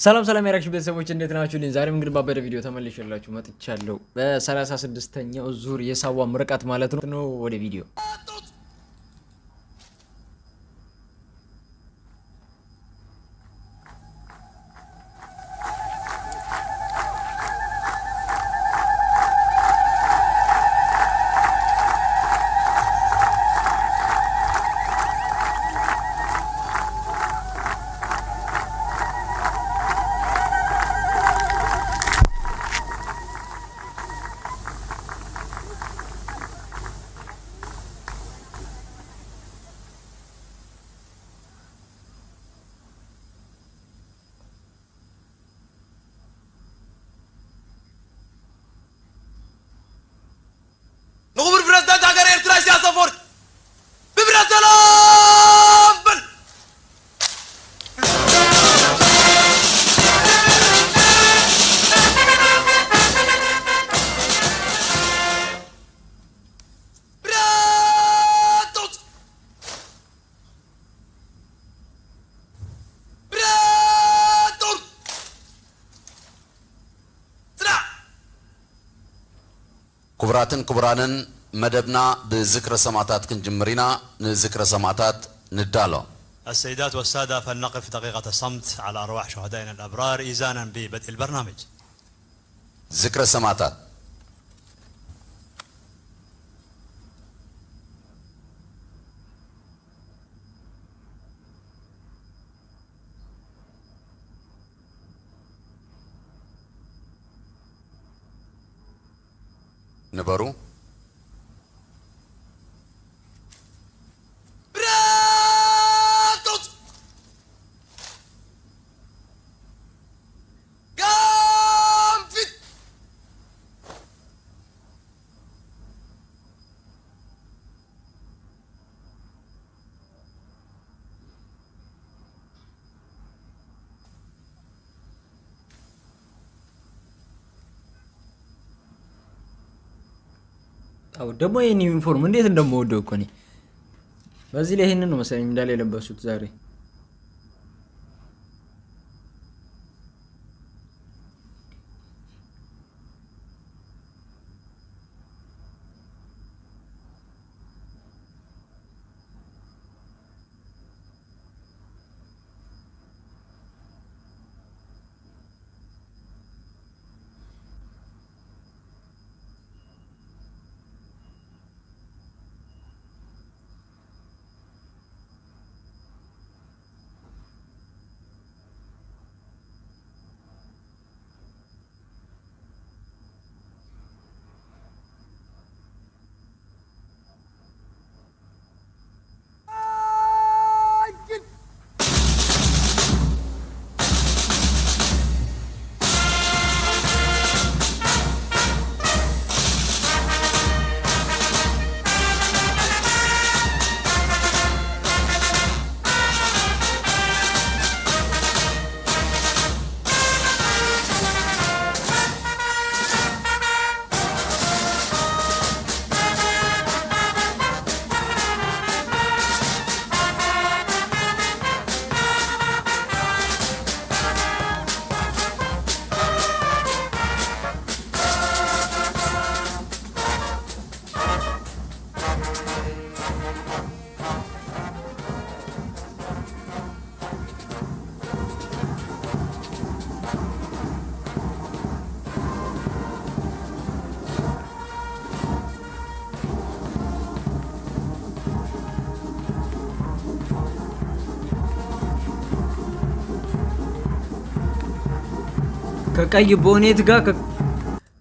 ሰላም ሰላም የሪያክሽን ቤተሰቦች፣ እንዴት ናችሁልኝ? ዛሬም እንግዲህ ባበደ ቪዲዮ ተመልሼላችሁ መጥቻለሁ። በ36ኛው ዙር የሳዋ ምርቃት ማለት ነው። ኑ ወደ ቪዲዮ። ንኽቡር ፕረዚደንት ሃገር ኤርትራ ኢሳያስ ኣፈወርቂ ብብረት ሰላም በል። ብረት ኣውጽእ። ብረት ጦር። ጽናዕ። ክቡራትን ክቡራንን፣ መደብና ብዝክረ ሰማእታት ክንጅምር ኢና። ንዝክረ ሰማእታት ንዳሎ። السيدات والسادة، فلنقف دقيقة صمت على أرواح شهدائنا الأبرار إيذانا ببدء البرنامج. ዝክረ ሰማእታት። ንበሩ። ብረት! ጋም ፊት! አዎ፣ ደግሞ ይሄን ዩኒፎርም እንዴት እንደምወደው እኮ እኔ። በዚህ ላይ ይሄንን ነው መሰለኝ እንዳለ የለበሱት ዛሬ። ከቀይ ቦኔት ጋር ከ-፣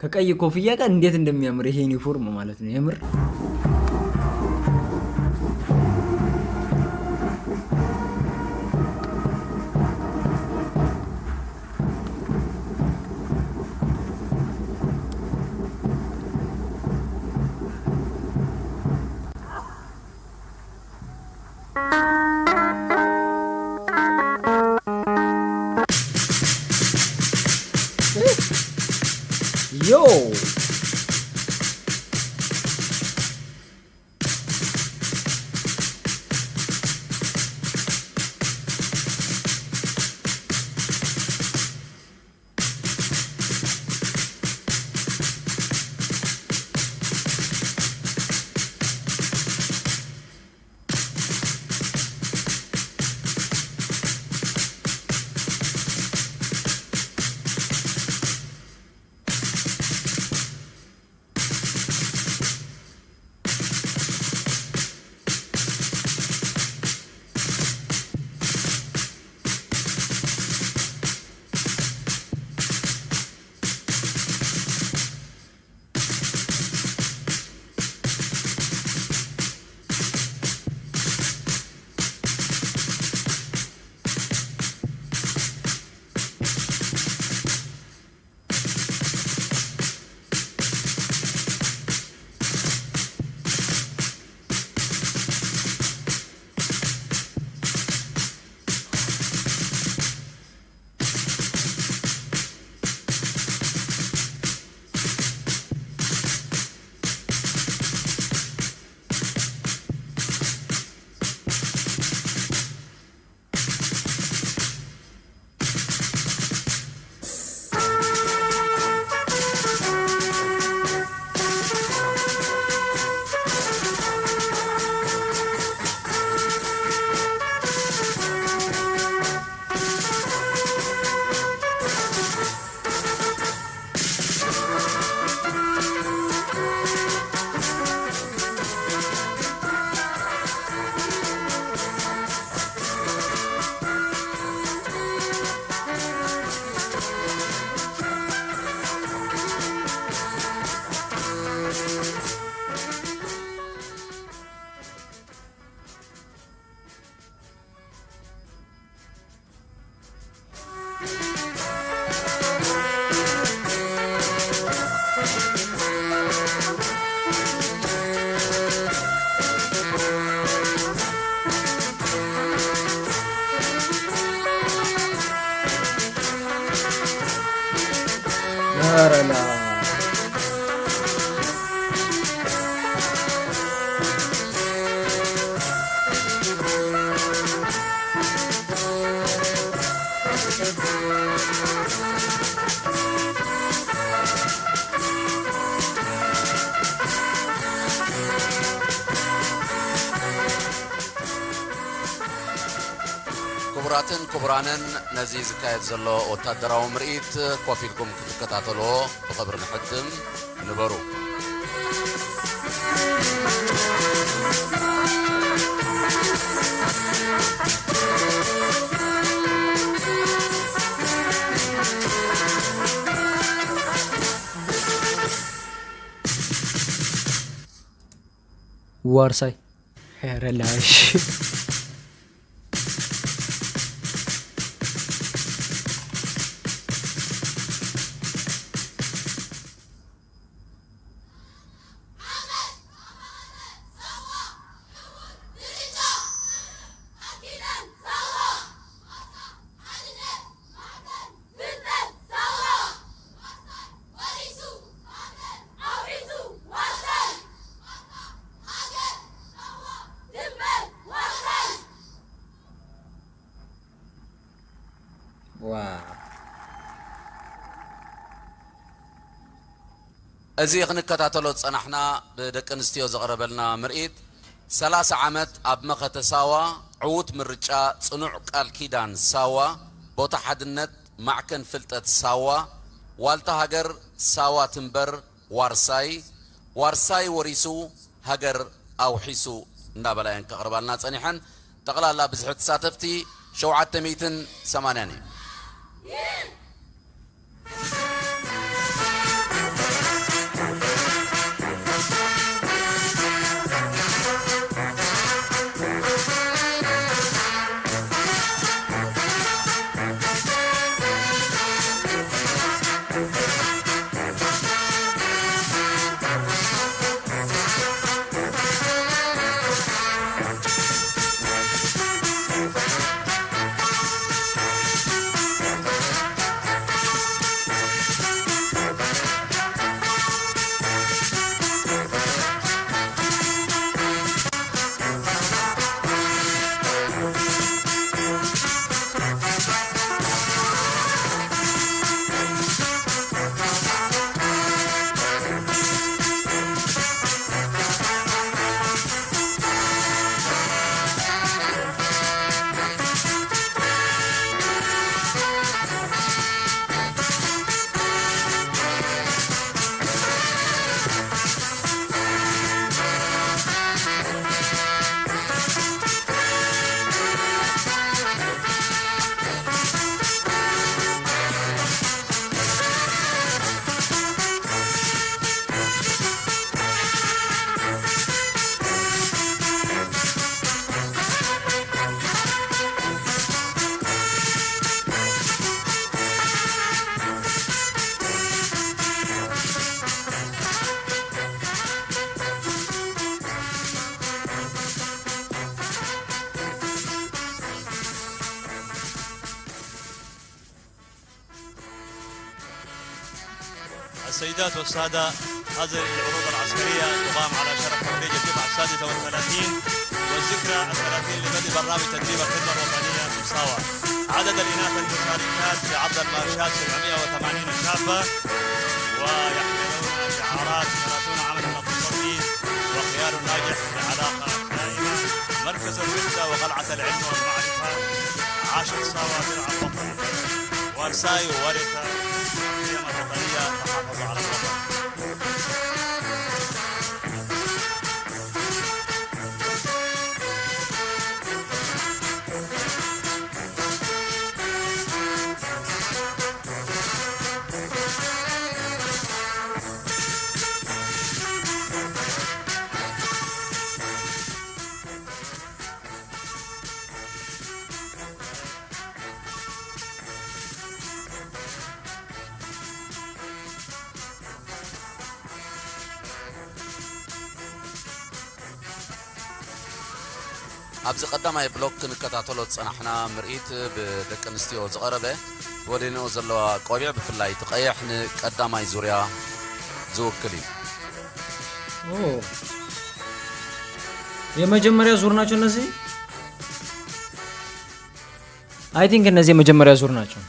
ከቀይ ኮፍያ ጋር እንዴት እንደሚያምር ይሄ ዩኒፎርም ማለት ነው የምር። Yo! ኧረ ላ። ክቡራትን ክቡራንን፣ ነዚ ዝካየድ ዘሎ ወታደራዊ ምርኢት ኮፍ ኢልኩም ክትከታተልዎ ብኽብሪ ንሕትም። ንበሩ። ዋርሳይ። ኧረ ላሽ። ዋው። እዚ ክንከታተሎ ዝጸናሕና ብደቂ ኣንስትዮ ዝቐረበልና ምርኢት፣ ሰላሳ ዓመት ኣብ መኸተ ሳዋ፣ ዕዉት ምርጫ፣ ጽኑዕ ቃል ኪዳን ሳዋ፣ ቦታ ሓድነት፣ ማዕከን ፍልጠት ሳዋ፣ ዋልታ ሃገር ሳዋ ትንበር፣ ዋርሳይ፣ ዋርሳይ ወሪሱ ሃገር ኣውሒሱ እንዳበላ እየን ከቕርባልና ጸኒሐን። ጠቕላላ ብዝሒ ተሳተፍቲ ሸውዓተ ሚእትን ሰማንያን እዩ። السيدات والسادة، هذه العروض العسكرية تقام على شرف خليج الدفعة السادسة والثلاثين، والذكرى الثلاثين لبدء برنامج تدريب الخدمة الوطنية في ساوا. عدد الإناث المشاركات في عرض المارشات سبعمية وثمانين شابة، ويحملون شعارات ثلاثون عاما من التصدي وخيار ناجح لعلاقة دائمة، مركز الوحدة وقلعة العلم والمعرفة، عاشت ساوا درع الوطن. Warsaw, Wareta, Makedoniya, Makedoniya, Makedoniya. ኣብዚ ቀዳማይ ብሎክ ክንከታተሎ ዝጸናሕና ምርኢት ብደቂ ኣንስትዮ ዝቐረበ ወደንኡ ዘለዋ ቆቢዕ ብፍላይ እቲ ቀይሕ ንቀዳማይ ዙርያ ዝውክል እዩ። ኦ፣ የመጀመሪያ ዙር ናቸው እነዚህ። I think እነዚህ የመጀመሪያ ዙር ናቸው።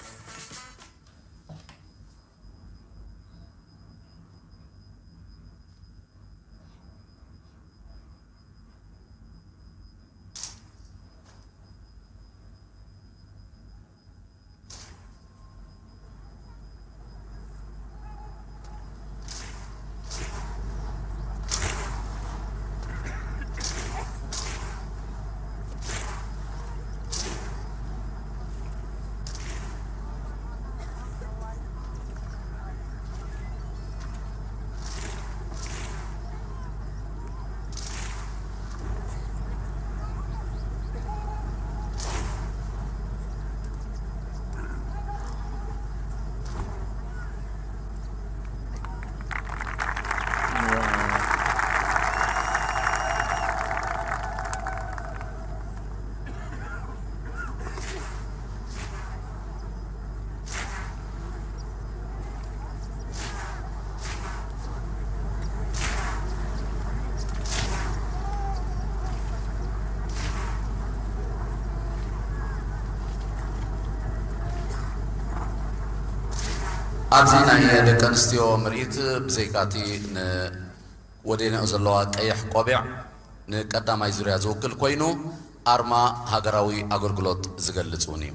ኣብዚ ናይ ደቂ ኣንስትዮ ምርኢት ብዘይካቲ ንወደንኡ ዘለዋ ቀይሕ ቆቢዕ ንቀዳማይ ዙርያ ዝውክል ኮይኑ ኣርማ ሃገራዊ ኣገልግሎት ዝገልጽ እውን እዩ።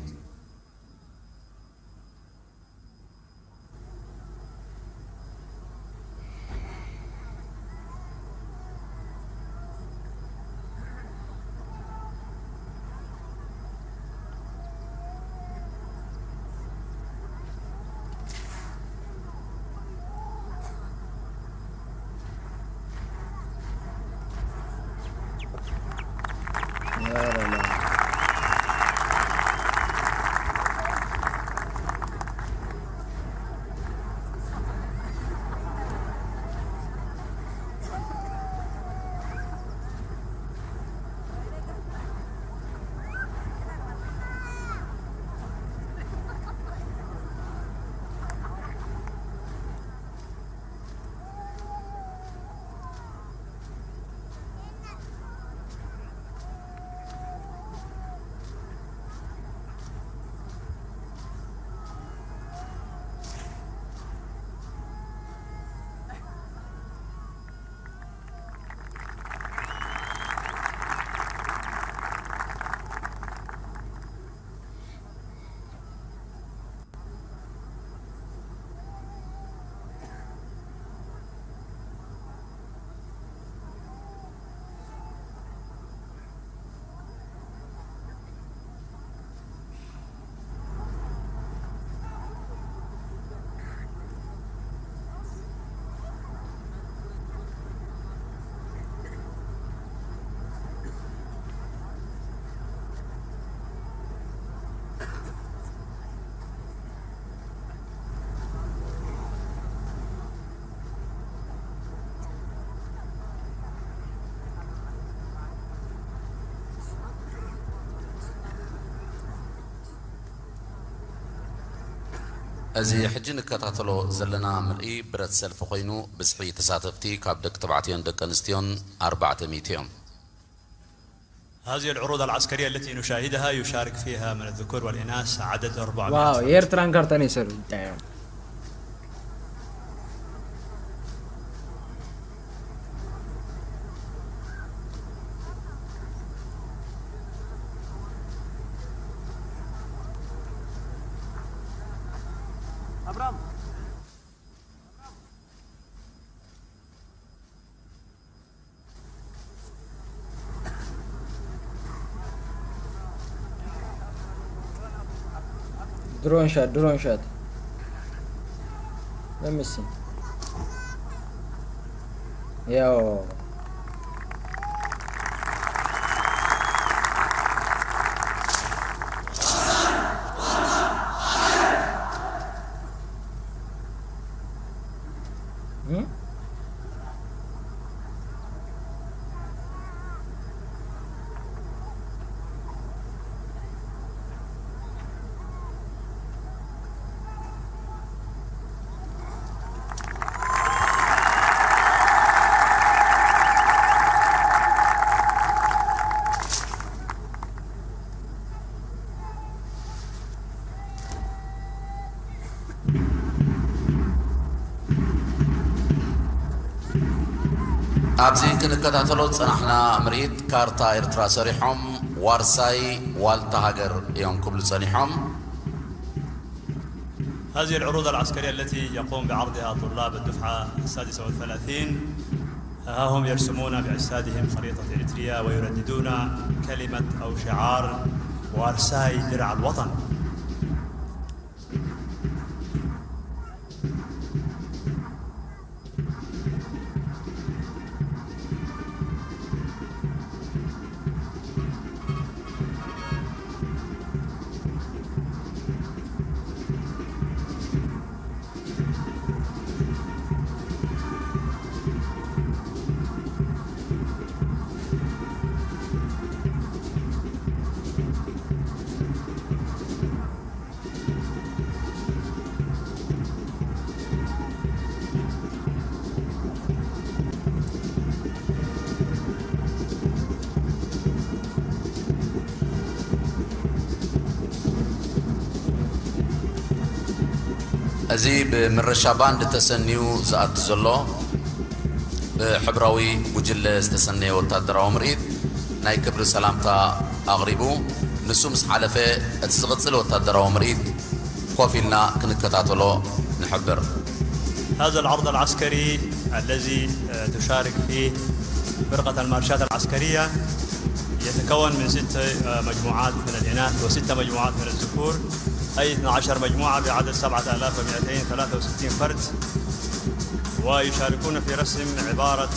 እዚ ሕጂ ንከታተሎ ዘለና ምርኢ ብረት ሰልፊ ኮይኑ ብዝሒ ተሳተፍቲ ካብ ደቂ ተባዕትዮን ደቂ ኣንስትዮን ኣርባዕተ ሚእቲ እዮም። هذه العروض العسكرية التي نشاهدها يشارك فيها من الذكور والإناث عدد أربعمائة ዋው فرد. የኤርትራን ካርታን ይሰሩ። ድሮን ሻት ድሮን ሻት ለምሲ ያው ኣብዚ ክንከታተሎ ዝጸናሕና ምርኢት፣ ካርታ ኤርትራ ሰሪሖም ዋርሳይ ዋልታ ሃገር እዮም ክብሉ ጸኒሖም። هذه العروض العسكرية التي يقوم بعرضها طلاب الدفعة السادسة والثلاثين، ها هم يرسمون بأجسادهم خريطة إريتريا ويرددون كلمة أو شعار: "وارساي درع الوطن". እዚ ብምረሻ ባንድ ተሰንዩ ዝኣቱ ዘሎ፣ ብሕብራዊ ጉጅለ ዝተሰነየ ወታደራዊ ምርኢት ናይ ክብሪ ሰላምታ ኣቕሪቡ፣ ንሱ ምስ ሓለፈ፣ እቲ ዝቕጽል ወታደራዊ ምርኢት ኮፍ ኢልና ክንከታተሎ ንሕብር። هذا العرض العسكري الذي، آه، تشارك فيه فرقة المارشات العسكرية يتكون من ست، آه، مجموعات من الإناث وست مجموعات من الذكور، أي اثنتي عشرة مجموعة بعدد سبعة آلاف ومائتين وثلاثة وستين فرد، ويشاركون في رسم عبارة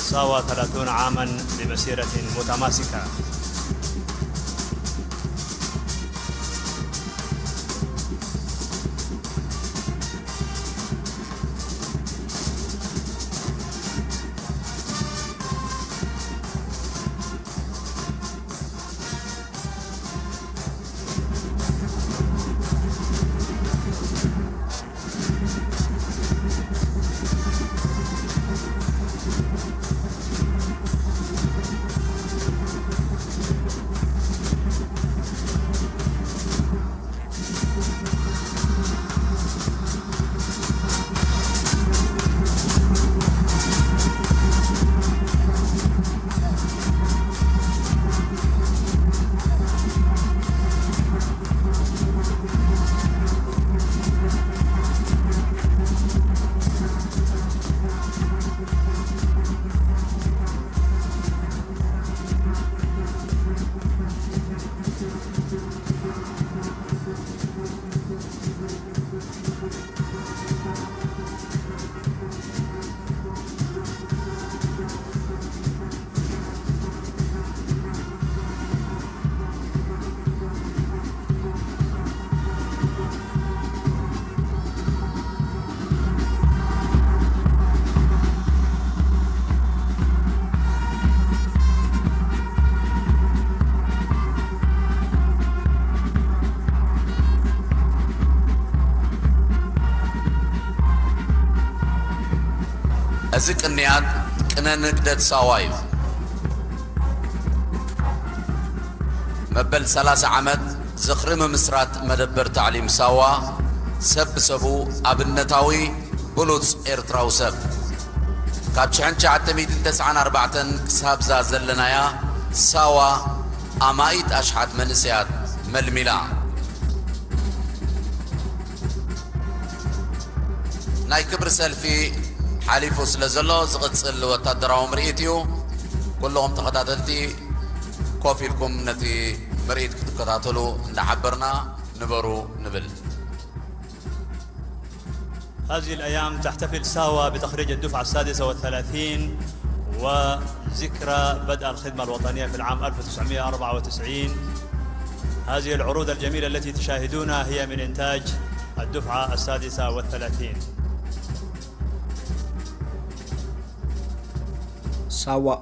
ساوا ثلاثون عاما بمسيرة متماسكة. እዚ ቅንያት ቅነ ንግደት ሳዋ እዩ። መበል ሰላሳ ዓመት ዝኽሪ ምምስራት መደበር ታዕሊም ሳዋ፣ ሰብ ብሰቡ ኣብነታዊ ብሉጽ ኤርትራዊ ሰብ። ካብ ሽሕን ትሽዓተ ሚእትን ተስዓን ኣርባዕተን ክሳብ እዛ ዘለናያ ሳዋ ኣማኢት ኣሽሓት መንእሰያት መልሚላ። ናይ ክብሪ ሰልፊ ሓሊፉ ስለ ዘሎ፣ ዝቕጽል ወታደራዊ ምርኢት እዩ። ኩልኹም ተኸታተልቲ ኮፍ ኢልኩም ነቲ ምርኢት ክትከታተሉ እንዳሓበርና ንበሩ ንብል። هذه الأيام تحتفل ساوا بتخريج الدفعة السادسة والثلاثين وذكرى بدء الخدمة الوطنية في العام ألف وتسعمائة وأربعة وتسعين. هذه العروض الجميلة التي تشاهدونها هي من إنتاج الدفعة السادسة والثلاثين. ساوا.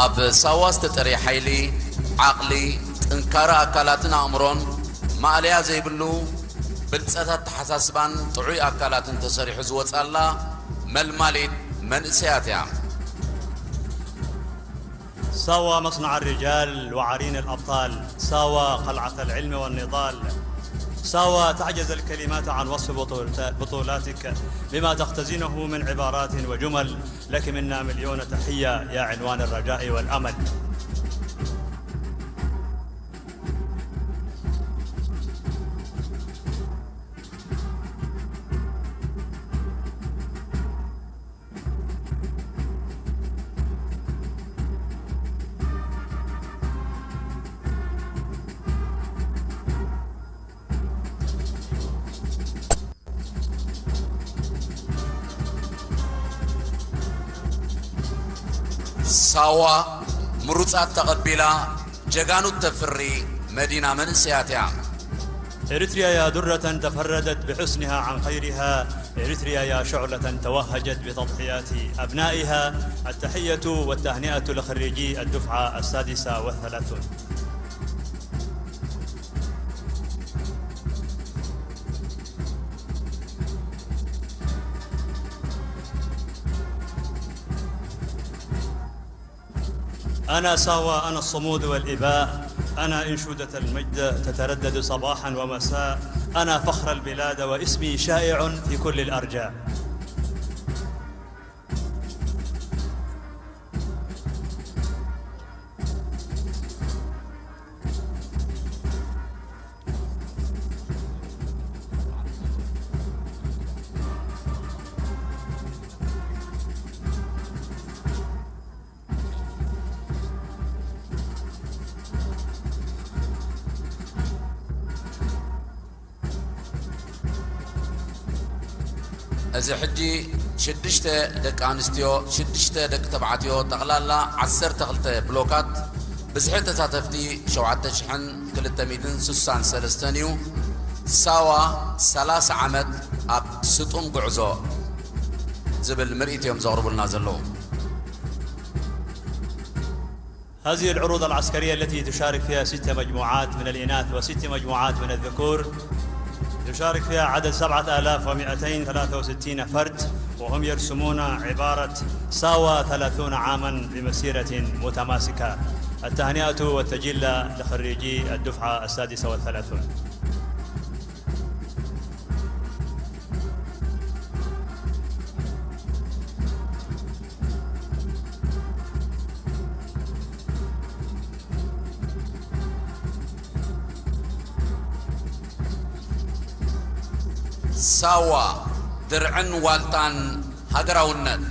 ኣብ ሳዋ ዝተጠርየ ሓይሊ፣ ዓቕሊ፣ ጥንካረ ኣካላትን ኣእምሮን፣ ማእለያ ዘይብሉ ብልጸት ኣተሓሳስባን ጥዑይ ኣካላትን ተሰሪሑ ዝወጻላ መልማሊት መንእሰያት እያ። ساوا مصنع الرجال وعرين الأبطال، ساوا قلعة العلم والنضال، ساوا تعجز الكلمات عن وصف بطولت- بطولاتك بما تختزنه من عبارات وجمل. لك منا مليون تحية يا عنوان الرجاء والأمل. ሳዋ ምሩጻት ተቐቢላ ጀጋኑ እተፍሪ መዲና መንእሰያት እያ። إريتريا يا درة تفردت بحسنها عن غيرها، إريتريا يا شعلة توهجت بتضحيات أبنائها. التحية والتهنئة لخريجي الدفعة السادسة والثلاثون. أنا ساوا، أنا الصمود والإباء، أنا إنشودة المجد تتردد صباحا ومساء، أنا فخر البلاد واسمي شائع في كل الأرجاء. እዚ ሕጂ ሽዱሽተ ደቂ ኣንስትዮ፣ ሽዱሽተ ደቂ ተባዕትዮ፣ ጠቕላላ ዓሰርተ ክልተ ብሎካት፣ ብዝሒ ተሳተፍቲ ሸውዓተ ሽሕን ክልተ ሚእትን ስሳን ሰለስተን እዩ። ሳዋ ሰላሳ ዓመት ኣብ ስጡም ጉዕዞ ዝብል ምርኢት እዮም ዘቕርቡልና ዘለዉ። هذه العروض العسكرية التي تشارك فيها ست مجموعات من الإناث وست مجموعات من الذكور، يشارك فيها عدد سبعة آلاف ومائتين ثلاثة وستين فرد، وهم يرسمون عبارة ساوى ثلاثون عاما بمسيرة متماسكة. التهنئة والتجلة لخريجي الدفعة السادسة والثلاثون. ሳዋ፣ ድርዕን ዋልታን ሃገራውነት።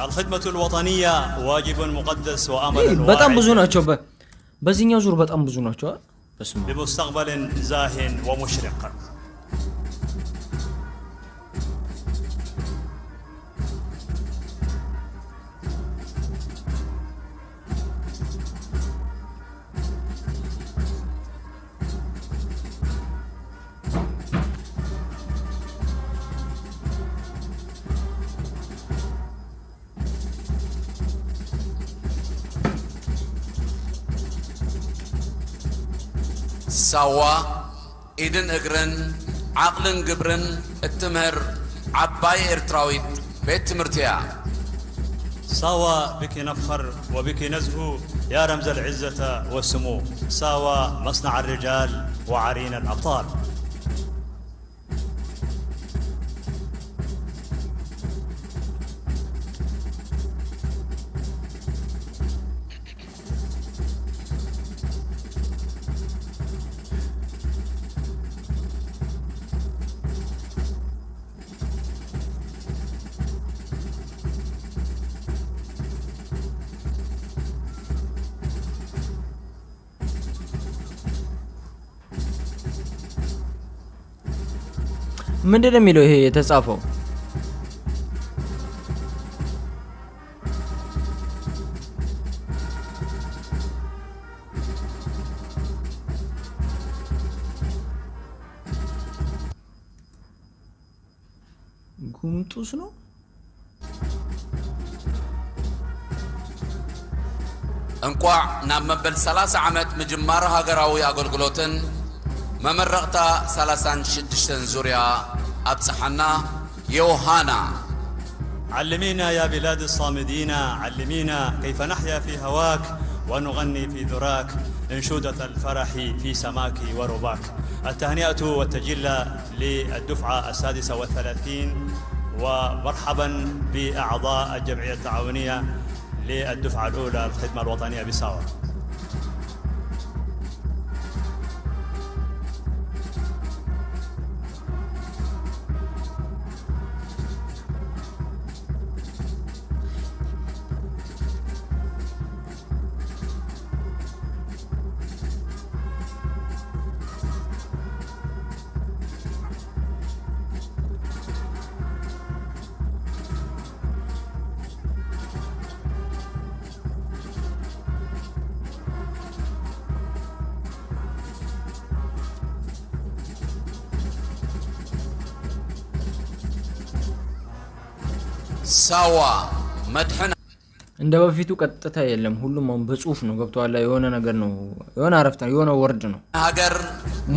الخدمة الوطنية واجب مقدس وأمل በጣም ብዙ واعد ናቸው። በ- በዚህኛው ዙር በጣም ብዙ ናቸው። በስመ አብ። بمستقبل زاه ومشرق. ሳዋ ኢድን እግርን ዓቕልን ግብርን እትምህር ዓባይ ኤርትራዊት ቤት ትምህርቲ እያ። ساوا بك نفخر وبك نزهو يا رمز العزة والسمو. ساوا مصنع الرجال وعرين الأبطال. ምንድን ነው የሚለው ይሄ የተጻፈው? ጉምጡስ ነው። እንቋዕ ናብ መበል ሰላሳ ዓመት ምጅማር ሃገራዊ ኣገልግሎትን መመረቕታ ሰላሳን ሽዱሽተን ዙርያ ኣብጽሓና። ዮሃና። علمينا يا بلاد الصامدين، علمينا كيف نحيا في هواك ونغني في ذراك أنشودة الفرح في سماك ورباك. التهنئة والتجلة للدفعة السادسة والثلاثين، ومرحبا بأعضاء الجمعية التعاونية للدفعة الأولى الخدمة الوطنية بساوا. ሳዋ መድሕን። እንደ በፊቱ ቀጥታ የለም። ሁሉም አሁን በጽሁፍ ነው። ገብቶሃል? የሆነ ነገር ነው፣ የሆነ አረፍተ የሆነ ወርድ ነው። ሃገር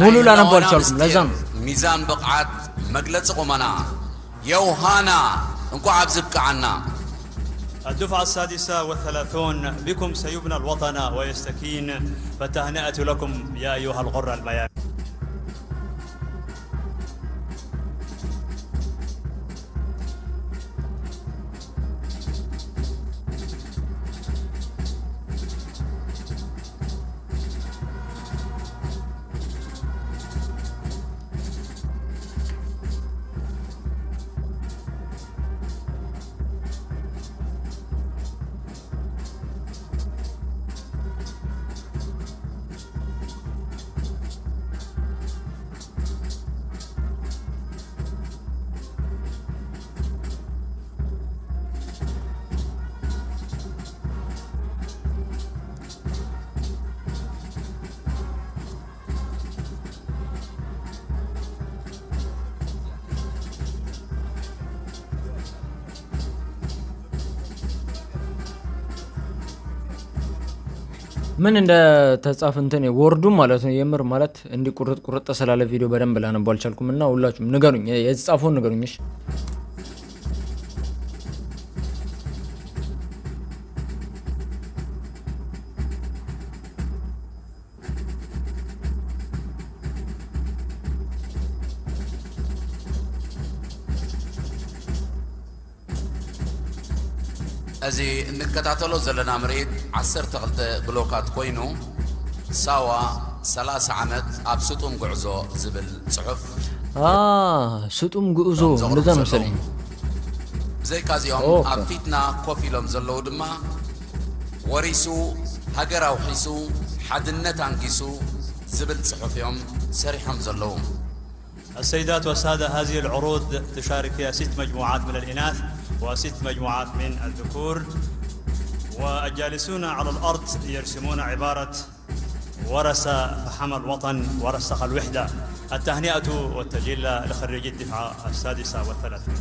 ሙሉ ላነቦ ኣልቻልኩም፣ ለዛ ነው። ሚዛን ብቕዓት መግለጺ ቁመና። የውሃና፣ እንኳዕ ኣብዚ ብቅዓና። الدفعة السادسة والثلاثون، بكم سيبنى الوطن ويستكين، فالتهنئة لكم يا أيها الغر الميامين. ምን እንደ ተጻፈ እንትን ወርዱ ማለት ነው። የምር ማለት እንዲህ ቁርጥ ቁርጥ ስላለ ቪዲዮ በደንብ ላነቦ አልቻልኩም እና ሁላችሁም ንገሩኝ፣ የተጻፈውን ንገሩኝ። እሺ እዚ እንከታተሎ ዘለና ምርኢት ዓሰርተ ክልተ ብሎካት ኮይኑ፣ ሳዋ ሰላሳ ዓመት ኣብ ስጡም ጉዕዞ ዝብል ጽሑፍ ስጡም ጉዕዞ እንደዛ መሰለኝ። ብዘይካዚኦም ኣብ ፊትና ኮፍ ኢሎም ዘለዉ ድማ ወሪሱ፣ ሃገር ኣውሒሱ፣ ሓድነት ኣንጊሱ ዝብል ጽሑፍ እዮም ሰሪሖም ዘለዉ። السيدات والسادة، هذه العروض تشارك فيها ست مجموعات من الإناث وست مجموعات من الذكور، والجالسون على الأرض يرسمون عبارة: ورس فحمى الوطن ورسخ الوحدة. التهنئة والتجلة لخريجي الدفعة السادسة والثلاثون.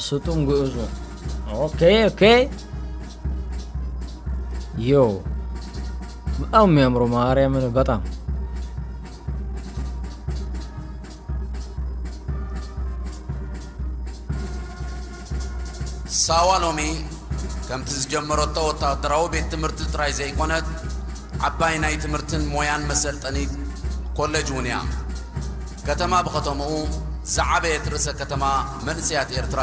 ስጡም ግእዙ። ኦኬ ኦኬ። ዮ በጣም የሚያምሩ ማርያምን በጣም ሳዋ ሎሚ ከምቲ ዝጀመረቶ ወታደራዊ ቤት ትምህርቲ ጥራይ ዘይኮነት፣ ዓባይ ናይ ትምህርትን ሞያን መሰልጠኒ ኮሌጅ እውን እያ። ከተማ ብኸተምኡ ዝዓበየት ርእሰ ከተማ መንእሰያት ኤርትራ።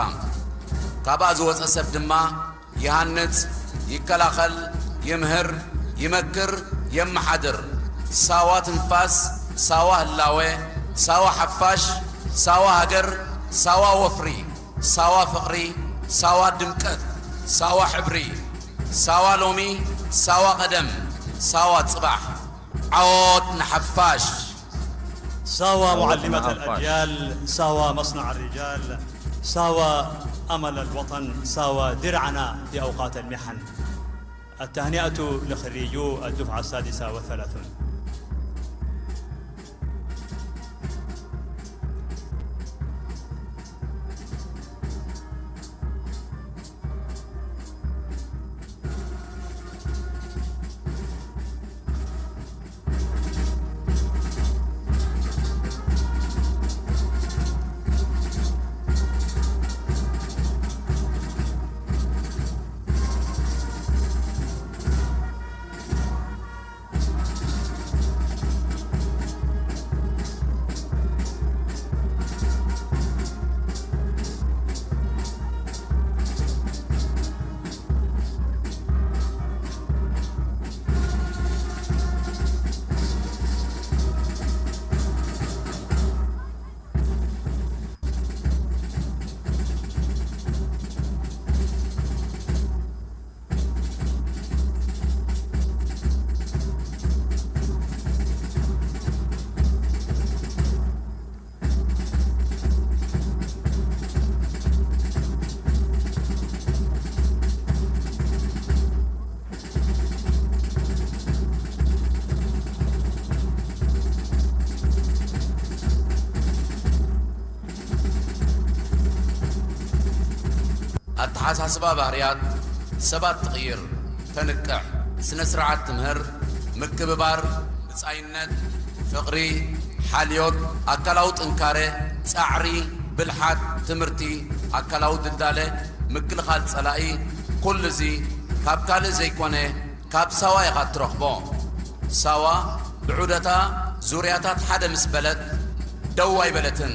ካብኣ ዝወፀ ሰብ ድማ ይሃንፅ፣ ይከላኸል፣ ይምህር፣ ይመክር፣ የመሓድር። ሳዋ ትንፋስ፣ ሳዋ ህላወ፣ ሳዋ ሓፋሽ፣ ሳዋ ሃገር፣ ሳዋ ወፍሪ፣ ሳዋ ፍቕሪ፣ ሳዋ ድምቀት፣ ሳዋ ሕብሪ፣ ሳዋ ሎሚ፣ ሳዋ ቀደም፣ ሳዋ ፅባሕ። ዓወት ንሓፋሽ! ሳዋ ሙዓሊመት ኣልኣጅያል፣ ሳዋ መፅናዕ ኣሪጃል፣ ሳዋ ኣመል ኣልወጠን፣ ሳዋ ድርዓና ፊ ኣውቃት ኣልሚሓን። ኣታህኒኣቱ ለኽሪጁ ኣዱፍዓ ኣሳዲሳ ወሰላሱን። ኣተሓሳስባ ባህርያት ሰባት ትቕይር፣ ተንቅሕ፣ ስነ ስርዓት ትምህር፣ ምክብባር፣ ብጻይነት፣ ፍቕሪ፣ ሓልዮት፣ ኣካላዊ ጥንካረ፣ ጻዕሪ፣ ብልሓት፣ ትምህርቲ፣ ኣካላዊ ድልዳለ፣ ምክልኻል ጸላኢ፣ ኩሉ እዚ ካብ ካልእ ዘይኮነ ካብ ሳዋ ኢኻ እትረኽቦ። ሳዋ ብዑደታ ዙርያታት ሓደ ምስ በለት ደው ኣይበለትን።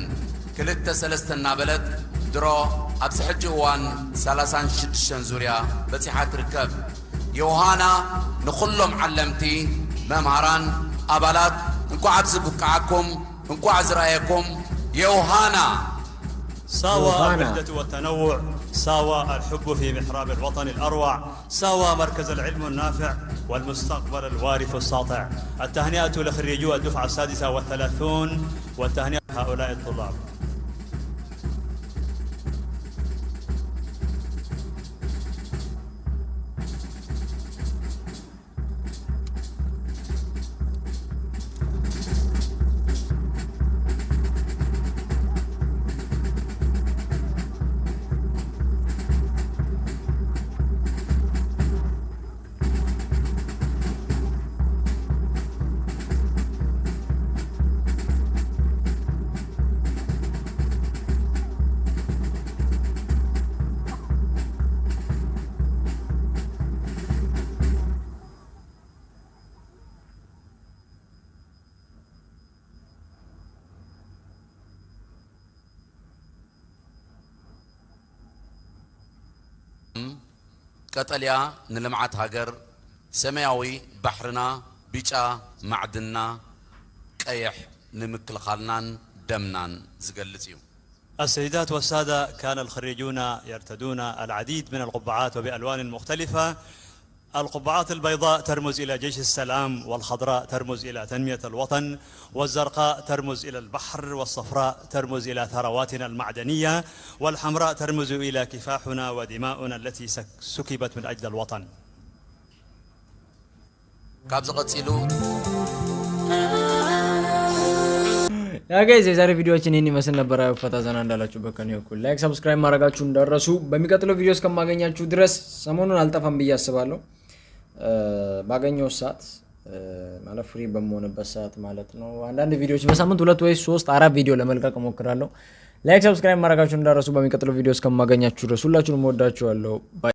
ክልተ ሰለስተ እናበለት ድሮ ኣብዚ ሕጂ እዋን ሰላሳን ሽዱሽተን ዙርያ በጺሓ ትርከብ። ዮሃና ንኹሎም ዓለምቲ፣ መምሃራን፣ ኣባላት እንኳዕ ኣብዚ ብቅዓኩም፣ እንኳዕ ዝረኣየኩም። ዮሃና! ساوى الوحدة والتنوع، ساوى الحب في محراب الوطن الأروع، ساوى مركز العلم النافع والمستقبل الوارف الساطع. التهنئة لخريجو الدفعة السادسة والثلاثون، والتهنئة لهؤلاء الطلاب. ቀጠልያ ንልምዓት ሃገር፣ ሰማያዊ ባሕርና፣ ቢጫ ማዕድንና፣ ቀይሕ ንምክልኻልናን ደምናን ዝገልጽ እዩ። السيدات والسادة، كان الخريجون يرتدون العديد من القبعات وبألوان مختلفة. القبعات البيضاء ترمز إلى جيش السلام، والخضراء ترمز إلى تنمية الوطن، والزرقاء ترمز إلى البحر، والصفراء ترمز إلى ثرواتنا المعدنية، والحمراء ترمز إلى كفاحنا ودماؤنا التي سك-، سكبت من أجل الوطن. ካብዚ ቀጺሉ ያ ጋይዝ፣ የዛሬ ቪዲዮችን ይህን ይመስል ነበረ። ፈታ ዘና እንዳላችሁበት ከኔ በኩል ላይክ፣ ሰብስክራይብ ማድረጋችሁ እንዳረሱ። በሚቀጥለው ቪዲዮ እስከማገኛችሁ ድረስ ሰሞኑን አልጠፋም ብዬ አስባለሁ። እ፣ ባገኘው ሰዓት፣ እ፣ ማለት ፍሪ በመሆንበት ሰዓት ማለት ነው። አንዳንድ ቪዲዮዎች በሳምንት ሁለት ወይ ሶስት አራት ቪዲዮ ለመልቀቅ እሞክራለሁ። ላይክ፣ ሰብስክራይብ ማድረጋችሁ እንዳረሱ። በሚቀጥለው ቪዲዮ እስከማገኛችሁ ድረስ ሁላችሁንም እወዳችኋለሁ። ባይ።